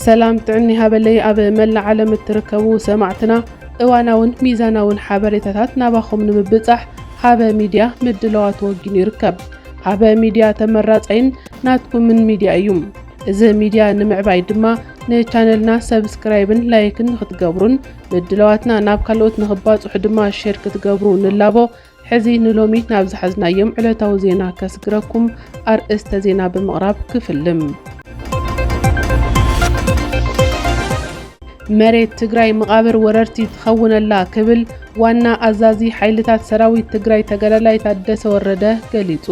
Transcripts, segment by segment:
ሰላም ጥዕኒ ሃበለይ። ኣብ መላእ ዓለም እትርከቡ ሰማዕትና፣ እዋናውን ሚዛናውን ሓበሬታታት ናባኹም ንምብጻሕ ሃበ ሚድያ ምድላዋት ወጊኑ ይርከብ። ሃበ ሚድያ ተመራጻይን ናትኩምን ሚድያ እዩ። እዚ ሚድያ ንምዕባይ ድማ ንቻነልና ሰብስክራይብን ላይክን ንክትገብሩን ምድላዋትና ናብ ካልኦት ንክባጽሑ ድማ ሼር ክትገብሩ ንላቦ። ሕዚ ንሎሚ ናብ ዝሓዝናዮም ዕለታዊ ዜና ከስግረኩም ኣርእስተ ዜና ብምቕራብ ክፍልም። መሬት ትግራይ መቓብር ወረርቲ ትኸውነላ ክብል ዋና ኣዛዚ ሓይልታት ሰራዊት ትግራይ ተጋዳላይ ታደሰ ወረደ ገሊጹ።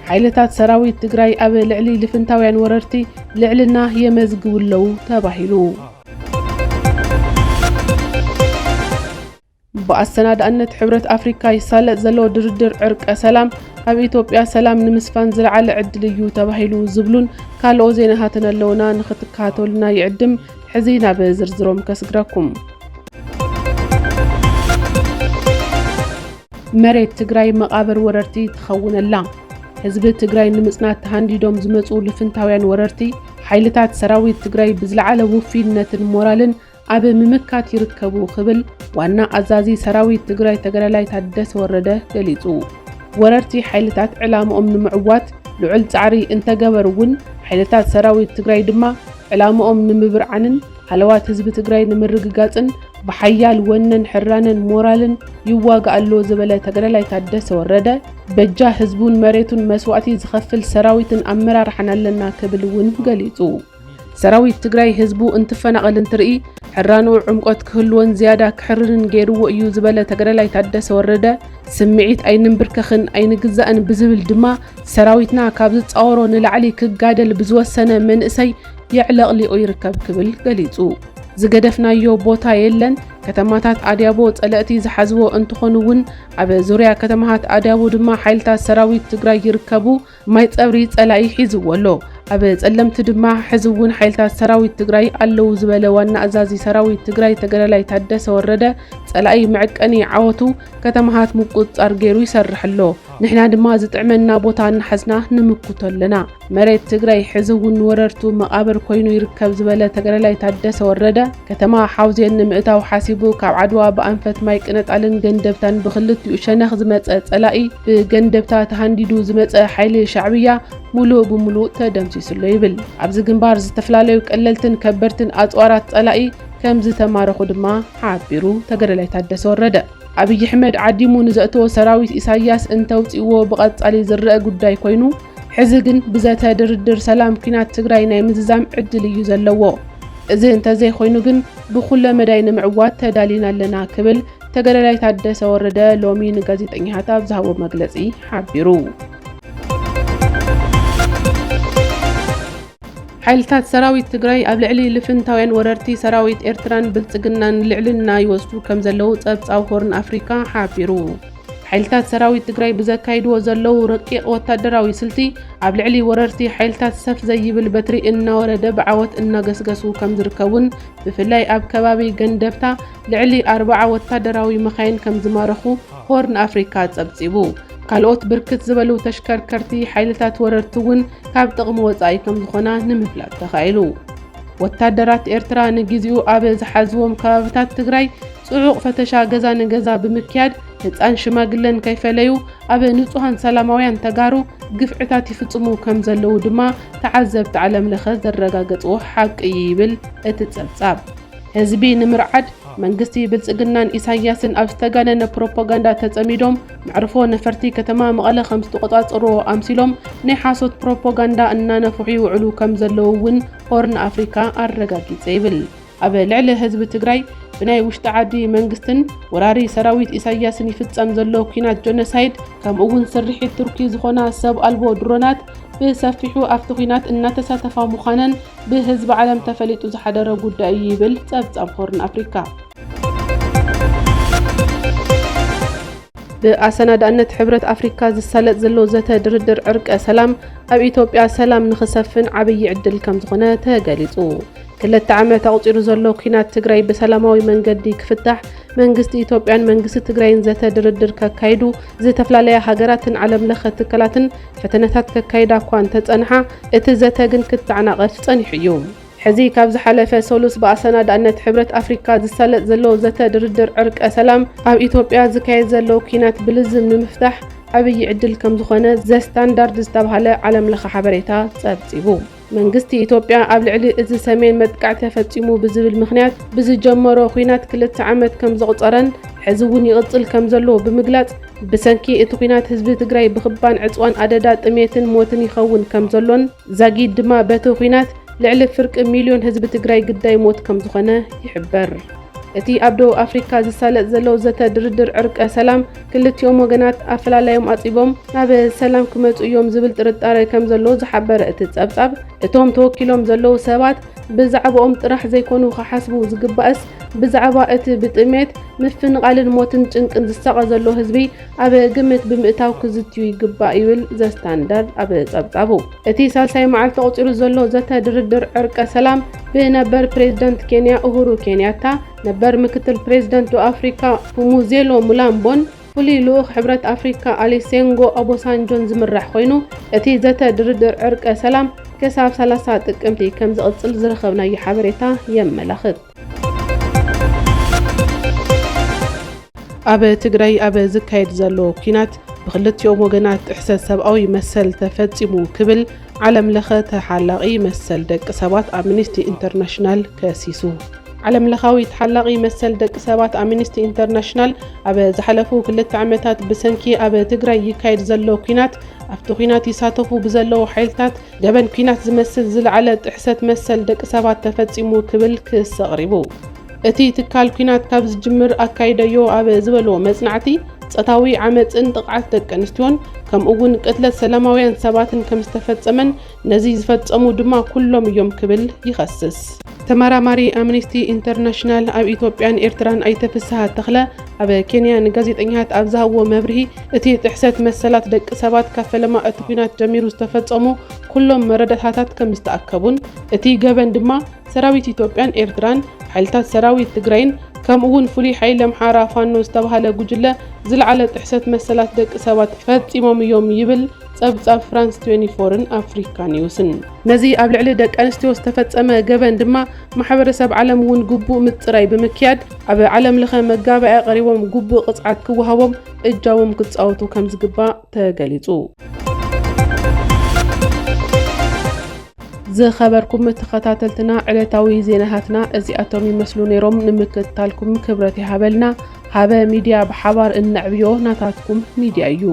ሓይልታት ሰራዊት ትግራይ ኣብ ልዕሊ ልፍንታውያን ወረርቲ ልዕልና የመዝግቡ ኣለዉ ተባሂሉ። ብኣሰናዳእነት ሕብረት ኣፍሪካ ይሳለጥ ዘሎ ድርድር ዕርቀ ሰላም ኣብ ኢትዮጵያ ሰላም ንምስፋን ዝለዓለ ዕድል እዩ ተባሂሉ ዝብሉን ካልኦ ዜናታትን ኣለውና፣ ንክትከታተሉና ይዕድም። ሕዚ ናብ ዝርዝሮም ከስግረኩም። መሬት ትግራይ መቓብር ወረርቲ ትኸውነላ። ህዝቢ ትግራይ ንምጽናት ተሃንዲዶም ዝመጹ ልፍንታውያን ወረርቲ ሓይልታት ሰራዊት ትግራይ ብዝለዓለ ውፊንነትን ሞራልን ኣብ ምምካት ይርከቡ ክብል ዋና ኣዛዚ ሰራዊት ትግራይ ተጋዳላይ ታደሰ ወረደ ገሊጹ። ወረርቲ ሓይልታት ዕላምኦም ንምዕዋት ልዑል ጻዕሪ እንተገበሩ እውን ሓይልታት ሰራዊት ትግራይ ድማ ዕላምኦም ንምብርዓንን ሃለዋት ህዝቢ ትግራይ ንምርግጋጽን ብሓያል ወነን ሕራነን ሞራልን ይዋጋእ ኣሎ ዝበለ ተጋዳላይ ታደሰ ወረደ፣ በጃ ህዝቡን መሬቱን መስዋእቲ ዝኸፍል ሰራዊትን ኣመራርሓን ኣለና ክብል እውን ገሊጹ። ሰራዊት ትግራይ ህዝቡ እንትፈናቐል እንትርኢ ሕራንኡ ዕምቆት ክህልዎን ዝያዳ ክሕርንን ገይርዎ እዩ ዝበለ ተጋዳላይ ታደሰ ወረደ፣ ስምዒት ኣይንንብርከኽን ኣይንግዛእን ብዝብል ድማ ሰራዊትና ካብ ዝጻወሮ ንላዕሊ ክጋደል ብዝወሰነ መንእሰይ የዕለቕሊቑ ይርከብ ክብል ገሊጹ። ዝገደፍናዮ ቦታ የለን። ከተማታት ኣድያቦ ጸለእቲ ዝሓዝዎ እንትኾኑ እውን ኣብ ዙርያ ከተማታት ኣድያቦ ድማ ሓይልታት ሰራዊት ትግራይ ይርከቡ። ማይ ጸብሪ ጸላኢ ሒዝዎ ኣሎ። ኣብ ጸለምቲ ድማ ሕዚ እውን ሓይልታት ሰራዊት ትግራይ ኣለዉ ዝበለ ዋና ኣዛዚ ሰራዊት ትግራይ ተጋዳላይ ታደሰ ወረደ፣ ጸላኢ መዕቀኒ ዓወቱ ከተማታት ምቁጽጻር ገይሩ ይሰርሕ ኣሎ። ንሕና ድማ ዝጥዕመና ቦታ እናሓዝና ንምክቶ ኣለና። መሬት ትግራይ ሕዚ እውን ንወረርቱ መቓብር ኮይኑ ይርከብ ዝበለ ተጋዳላይ ታደሰ ወረደ፣ ከተማ ሓውዜን ንምእታው ሓሲቡ ካብ ዓድዋ ብኣንፈት ማይ ቅነጣልን ገንደብታን ብክልቲኡ ሸነኽ ዝመጸ ጸላኢ ብገንደብታ ተሃንዲዱ ዝመጸ ሓይሊ ሻዕብያ ሙሉእ ብሙሉእ ተደምሲሱ ኣሎ ይብል። ኣብዚ ግንባር ዝተፈላለዩ ቀለልትን ከበድትን ኣጽዋራት ጸላኢ ከም ዝተማረኹ ድማ ሓቢሩ ተጋዳላይ ታደሰ ወረደ። ኣብይ ኣሕመድ ዓዲሙ ንዘእተዎ ሰራዊት ኢሳያስ እንተውፅእዎ ብቐፃሊ ዝረአ ጉዳይ ኮይኑ፣ ሕዚ ግን ብዘተ ድርድር ሰላም ኲናት ትግራይ ናይ ምዝዛም ዕድል እዩ ዘለዎ። እዚ እንተዘይኮይኑ ግን ብኩለ መዳይ ንምዕዋት ተዳሊና ኣለና ክብል ተጋዳላይ ታደሰ ወረደ ሎሚ ንጋዜጠኛታት ኣብ ዝሃቦ መግለፂ ሓቢሩ። ሓይልታት ሰራዊት ትግራይ ኣብ ልዕሊ ልፍንታውያን ወረርቲ ሰራዊት ኤርትራን ብልጽግናን ልዕልና ይወስዱ ከም ዘለዉ ጸብጻብ ሆርን ኣፍሪካ ሓቢሩ። ሓይልታት ሰራዊት ትግራይ ብዘካይድዎ ዘለዉ ረቂቕ ወታደራዊ ስልቲ ኣብ ልዕሊ ወረርቲ ሓይልታት ሰፍ ዘይብል በትሪ እናወረደ ብዓወት እናገስገሱ ከም ዝርከቡን ብፍላይ ኣብ ከባቢ ገንደብታ ልዕሊ ኣርብዓ ወታደራዊ መኻይን ከም ዝማረኹ ሆርን ኣፍሪካ ጸብጺቡ። ካልኦት ብርክት ዝበሉ ተሽከርከርቲ ሓይልታት ወረርቲ እውን ካብ ጥቕሚ ወጻኢ ከም ዝኾና ንምፍላጥ ተኻኢሉ። ወታደራት ኤርትራ ንግዜኡ ኣብ ዝሓዝዎም ከባብታት ትግራይ ጽዑቕ ፈተሻ ገዛ ንገዛ ብምክያድ ህጻን ሽማግለን ከይፈለዩ ኣብ ንጹሃን ሰላማውያን ተጋሩ ግፍዕታት ይፍጽሙ ከም ዘለዉ ድማ ተዓዘብቲ ዓለም ለኸ ዘረጋገጽዎ ሓቂ እዩ ይብል እቲ ጸብጻብ። ህዝቢ ንምርዓድ መንግስቲ ብልጽግናን ኢሳያስን ኣብ ዝተጋነነ ፕሮፓጋንዳ ተጸሚዶም መዕርፎ ነፈርቲ ከተማ መቐለ ከም ዝተቖጻጸርዎ ኣምሲሎም ናይ ሓሶት ፕሮፓጋንዳ እናነፍሑ ይውዕሉ ከም ዘለዉ እውን ሆርን ኣፍሪካ ኣረጋጊጸ ይብል። ኣብ ልዕሊ ህዝቢ ትግራይ ብናይ ውሽጢ ዓዲ መንግስትን ወራሪ ሰራዊት ኢሳያስን ይፍጸም ዘሎ ኲናት ጆኖሳይድ ከምኡ እውን ስርሒት ቱርኪ ዝኾና ሰብ ኣልቦ ድሮናት ብሰፊሑ ኣብቲ ኲናት እናተሳተፋ ምዃነን ብህዝቢ ዓለም ተፈሊጡ ዝሓደረ ጉዳይ እዩ ይብል ጸብጻብ ሆርን ኣፍሪካ። ብኣሰናዳእነት ሕብረት ኣፍሪካ ዝሳለጥ ዘሎ ዘተ ድርድር ዕርቀ ሰላም ኣብ ኢትዮጵያ ሰላም ንኽሰፍን ዓብዪ ዕድል ከም ዝኾነ ተገሊጹ። ክልተ ዓመት ኣቑጺሩ ዘሎ ኲናት ትግራይ ብሰላማዊ መንገዲ ክፍታሕ መንግስቲ ኢትዮጵያን መንግስቲ ትግራይን ዘተ ድርድር ከካይዱ ዝተፈላለያ ሃገራትን ዓለም ለኸ ትካላትን ፈተነታት ከካይዳ እኳ እንተጸንሓ፣ እቲ ዘተ ግን ክተዓናቐፍ ጸኒሑ እዩ። ሕዚ ካብ ዝሓለፈ ሰሉስ ብኣሰናዳእነት ሕብረት ኣፍሪካ ዝሳለጥ ዘሎ ዘተ ድርድር ዕርቀ ሰላም ኣብ ኢትዮጵያ ዝካየድ ዘሎ ኲናት ብልዝብ ንምፍታሕ ዓብዪ ዕድል ከም ዝኾነ ዘ ስታንዳርድ ዝተባህለ ዓለም ለኸ ሓበሬታ ጸብጺቡ። መንግስቲ ኢትዮጵያ ኣብ ልዕሊ እዚ ሰሜን መጥቃዕቲ ተፈጺሙ ብዝብል ምኽንያት ብዝጀመሮ ኲናት ክልተ ዓመት ከም ዘቑጸረን ሕዚ እውን ይቕጽል ከም ዘሎ ብምግላጽ፣ ብሰንኪ እቲ ኲናት ህዝቢ ትግራይ ብኽባን ዕጽዋን ኣደዳ ጥሜትን ሞትን ይኸውን ከም ዘሎን ዛጊድ ድማ በቲ ኲናት ልዕሊ ፍርቂ ሚልዮን ህዝቢ ትግራይ ግዳይ ሞት ከም ዝኾነ ይሕበር። እቲ ኣብ ደቡብ ኣፍሪካ ዝሳለጥ ዘሎ ዘተ ድርድር ዕርቀ ሰላም ክልቲኦም ወገናት ኣፈላላዮም ኣጺቦም ናብ ሰላም ክመጹ እዮም ዝብል ጥርጣረ ከም ዘሎ ዝሓበረ እቲ ጸብጻብ፣ እቶም ተወኪሎም ዘለዉ ሰባት ብዛዕባኦም ጥራሕ ዘይኮኑ ክሓስቡ ዝግባእስ ብዛዕባ እቲ ብጥሜት፣ ምፍንቓልን ሞትን ጭንቅን ዝሳቐ ዘሎ ህዝቢ ኣብ ግምት ብምእታው ክዝትዩ ይግባእ ይብል ዘ ስታንዳርድ ኣብ ጸብጻቡ። እቲ ሳልሳይ መዓልቲ ተቖጺሩ ዘሎ ዘተ ድርድር ዕርቀ ሰላም ብነበር ፕሬዝደንት ኬንያ ኡሁሩ ኬንያታ፣ ነበር ምክትል ፕሬዝደንት ደቡብ ኣፍሪካ ፉሙዜሎ ሙላምቦን ፍሉይ ልኡኽ ሕብረት ኣፍሪካ ኣሊሴንጎ ኦቦሳንጆን ዝምራሕ ኮይኑ፣ እቲ ዘተ ድርድር ዕርቀ ሰላም ክሳብ ሰላሳ ጥቅምቲ ከም ዝቕጽል ዝረኸብናዮ ሓበሬታ የመላኽት። ኣብ ትግራይ ኣብ ዝካየድ ዘሎ ኲናት ብክልቲኦም ወገናት ጥሕሰት ሰብኣዊ መሰል ተፈጺሙ ክብል ዓለም ለኸ ተሓላቒ መሰል ደቂ ሰባት ኣምኒስቲ ኢንተርናሽናል ከሲሱ። ዓለም ለኻዊ ተሓላቒ መሰል ደቂ ሰባት ኣምኒስቲ ኢንተርናሽናል ኣብ ዝሓለፉ ክልተ ዓመታት ብሰንኪ ኣብ ትግራይ ይካየድ ዘሎ ኲናት ኣብቲ ኲናት ይሳተፉ ብዘለዉ ሓይልታት ገበን ኲናት ዝመስል ዝለዓለ ጥሕሰት መሰል ደቂ ሰባት ተፈጺሙ ክብል ክስ ኣቕሪቡ። እቲ ትካል ኲናት ካብ ዝጅምር ኣካይደዮ ኣብ ዝበሎ መጽናዕቲ፣ ጾታዊ ዓመጽን ጥቕዓት ደቂ ኣንስትዮን ከምኡ እውን ቅትለት ሰላማውያን ሰባትን ከም ዝተፈጸመን ነዚ ዝፈጸሙ ድማ ኩሎም እዮም ክብል ይኸስስ። ተመራማሪ ኣምኒስቲ ኢንተርናሽናል ኣብ ኢትዮጵያን ኤርትራን ኣይተ ፍስሃ ተኽለ ኣብ ኬንያ ንጋዜጠኛታት ኣብ ዝሃብዎ መብርሂ፣ እቲ ጥሕሰት መሰላት ደቂ ሰባት ካብ ፈለማ እቲ ኲናት ጀሚሩ ዝተፈጸሙ ኩሎም መረዳእታታት ከም ዝተኣከቡን እቲ ገበን ድማ ሰራዊት ኢትዮጵያን ኤርትራን ሓይልታት ሰራዊት ትግራይን ከምኡ እውን ፍሉይ ሓይሊ ኣምሓራ ፋኖ ዝተባህለ ጉጅለ ዝለዓለ ጥሕሰት መሰላት ደቂ ሰባት ፈጺሞም እዮም ይብል ጸብጻብ ፍራንስ ትዌንቲ ፎርን ኣፍሪካ ኒውስን። ነዚ ኣብ ልዕሊ ደቂ ኣንስትዮ ዝተፈጸመ ገበን ድማ ማሕበረሰብ ዓለም እውን ግቡእ ምጽራይ ብምክያድ ኣብ ዓለም ለኸ መጋባእያ ቀሪቦም ግቡእ ቅጽዓት ክወሃቦም እጃዎም ክጻወቱ ከም ዝግባእ ተገሊጹ። ዝኸበርኩም ተኸታተልትና ዕለታዊ ዜናታትና እዚኣቶም ይመስሉ ነይሮም። ንምክትታልኩም ክብረት ይሃበልና። ሃበ ሚድያ ብሓባር እነዕብዮ ናታትኩም ሚድያ እዩ።